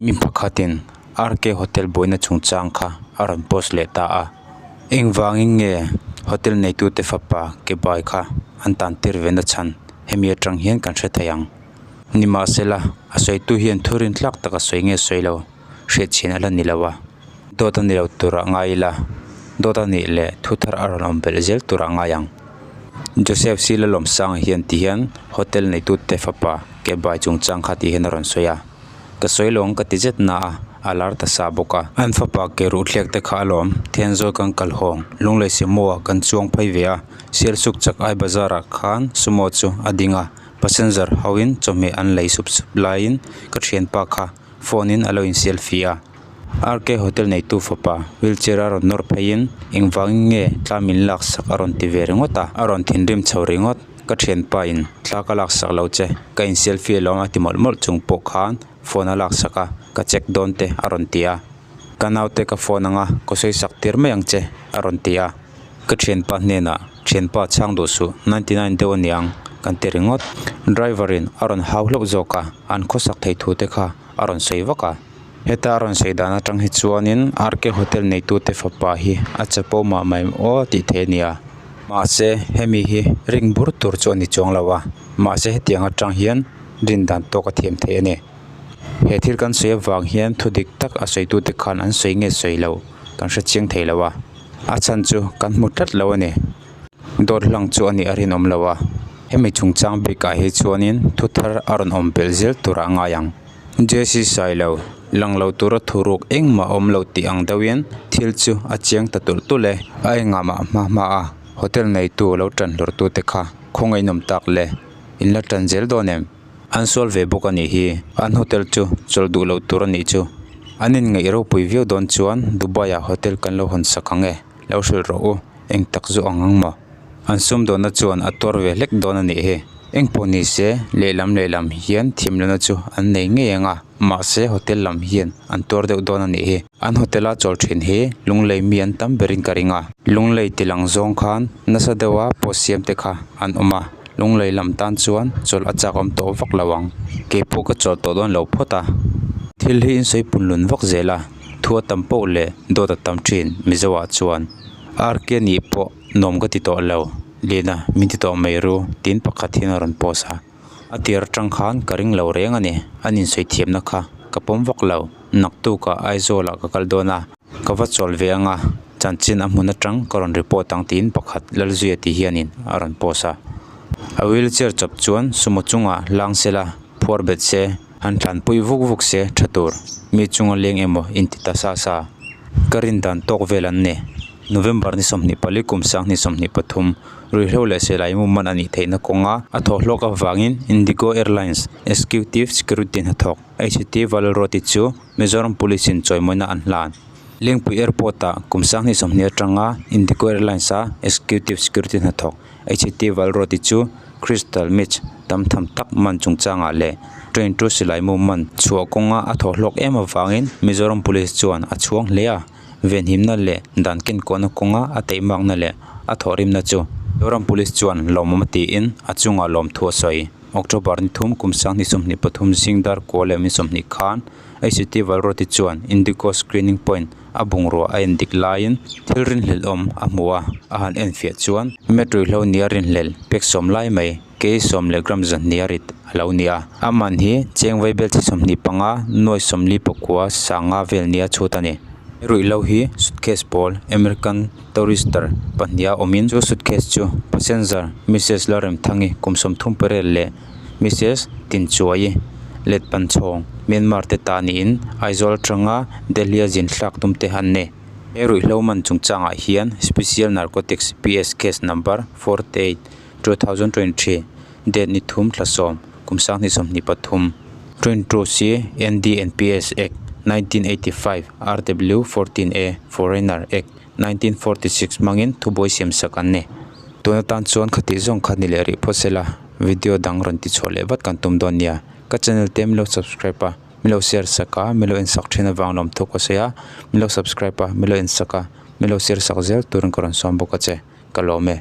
Mi pakhatin RK Hotel buaina chungchang kha a rawn post leh ta a. Engvangin nge hotel neitute fapa ke bai kha an tan tir ve na chhan hemi atang hian kan hre thei ang. Nimahsela, a sawitu hian thu rintlak tak a sawi nge sawi lo hriatchhin a la ni lo a. Dawt a ni lo turah ngai ila, dawt a nih leh thu thar a rawn awm belh zel turah ngai ang. Joseph Sila Lawmsanga hian ti hian hotel neitute fapa ke bai chungchang kha ti hian a rawn sawi a. Ka sawi lo ang ka ti zet na a, a lar ta sa bawk a. An fapa ke ruh thliak te kha alawm, Thenzawl kan kal hawng, Lunglei Sumo ah kan chuang phei ve a, Sialsuk chak ai bazar ah khan Sumo chu a ding a, passenger ho in chawhmeh an lei sup sup laiin ka thianpa kha phone in a lo in selfie a. RK Hotel neitu fapa wheelchair a rawn nawr phei in engvangin nge thla min laksak a rawn ti ve ringawt a, a rawn thinrim chho ringawt. Ka thianpa in thla ka laksak lo che, ka in selfie alawm a ti mawlh mawlh chung pawh khan phone a laksak a, ka check dawn te a rawn ti a. Ka naute ka phone anga ka sawi sak tir mai ang che a rawn ti a. Ka thianpa hnenah, Thianpa chhang duh suh, 99 deuh a niang kan ti ringawt. Driver in a rawn hau hlauh zawk a, an khawsak thei thu te kha a rawn sawi vak a. Heta a rawn sawi dan atang hi chuanin RK Hotel neitute fapa hi a chapo mah mai aw tih theih a ni a. Mahse, hemi hi ring bur tur chu a ni chuang lo a, mahse hetiang atang hian rin dan tawk a thiam theih a ni. He thil kan sawi avang hian thu dik tak a sawitute khan an sawi nge sawi lo kan hre chiang thei lo a, a chhan chu kan hmu tlat lo a ni. Dawt hlang chu a nih a rinawm lo a, hemi chungchang bikah hi chuanin thu thar a rawn awm belh zel turah a ngai ang. Jesse Sailo, lang lo tura thuruk engmah awm lo tih ang deuhin thil chu a chiang ta tulh tulh e. A engah mah hma hma a hotel neitu lo tan hlawr tute kha khawngaih nawm tak le, in la tan zel dawn em? An sual ve bawk a nih hi, an hotel chu chawlh duh loh tur a nih chu. An inngaih ropui viau dawn chuan Dubai ah hotel kan lo hawn sak ang e, lo hrilh rawh u, eng tak zu ang ang maw? An sumdawnna chuan a tuar ve hlek dawn a nih hi. Engpawh ni se, lehlam lehlam hian thimlohna chu an nei ngei ang a, mahse hotel lam hian an tuar deuh dawn a nih hi. An hotel a chawl thin hi Lunglei mi an tam berin ka ring a. Lunglei ti lang zawng khan nasa deuha post siam te kha an awm a, Lunglei lam tan chuan chawlh a chak awm tawh vak lo ang. Keipawh ka chawl tawh dawn lo phawt a. Thil hi insawi punlun vak zel a, thu a tam poh leh dawt a tam thin Mizo ah chuan. RK nih pawh nuam ka ti tawh lo, Lina min ti tawh mai ru tiin pakhat hian a rawn post a. A tir atang khan ka ring lo reng a ni, an insawi thiamna kha ka pawm vak lo. Naktukah Aizawlah ka kal dawn a, ka va chawl ve ang a, chanchin a hmun atang ka rawn report ang tiin pakhat Lalzuia tih hianin a rawn post a. A wheelchair chawp chuan sumo chungah hlang sela phuar bet se, han tlanpui vuk vuk se tha tur, mi chunga leng emaw inti ta sa sa. Ka rin dan tawk vel an ni. November ni 24 kum 2023, ruihhlo leh silai muman a nih theihna kawnga a thawh hlawk avangin Indigo Airlines Executive Security hnathawk HT Valroti chu Mizoram Police in chawimawina an hlan. Lengpui Airport ah kum 2020 atanga Indigo Airlines a Executive Security hnathawk HT Valroti chu Crystal Meth tam tham tak man chungchangah leh train to silai muman chhuah kawnga a thawh hlawk em avangin Mizoram Police chuan a chhuang hle a. Venhimna leh dan kenkawhna kawnga a teihmakna leh a thawhrimna chu Mizoram Police chuan lawmawm a tiin a chungah lawmthu a sawi. October ni thum kum 2023 zing dar kua leh min 20 khan HT Valroti chuan Indigo Screening Point a bungrua a en dik laiin thil rinhlelh awm a hmu a, a han enfiah chuan met ruihhlo nia rinhlelh pek sawm lai mai kei sawm leh gram zahnih a rit a lo ni a. A man hi cheng vaibel chi 25 nuai 40 pakua sanga vel nia chhut a ni. Ruihhlo hi suitcase pawl American Tourister pahniha awmin chu suitcase chu passenger Mrs Lalremthangi kum 38 leh Mrs Tinchuaii Letpanchhawng Myanmar te ta niin Aizawl atanga Delhi a zin thlak tum te an ni. He ruihhlo man chungchangah hian Special Narcotics PS Case Number 48 2023 date ni thum thla sawm kum 2023 22 C NDNPS Act 1985 RW 14A Foreigner Act 1946 hmangin thubuai siam sak an ni. Tun atan chuan khatih zawng kha ni leh rih phawt sela video dang rawn ti chhuah leh vat kan tum dawn nia. Ka channel te min lo subscribe a, min lo share sak a, min lo en sak thin avang lawm thuk a sawi a, min lo subscribe a, min lo en sak a, min lo share sak zel turin ka rawn sawm bawk a che. Ka lawm e.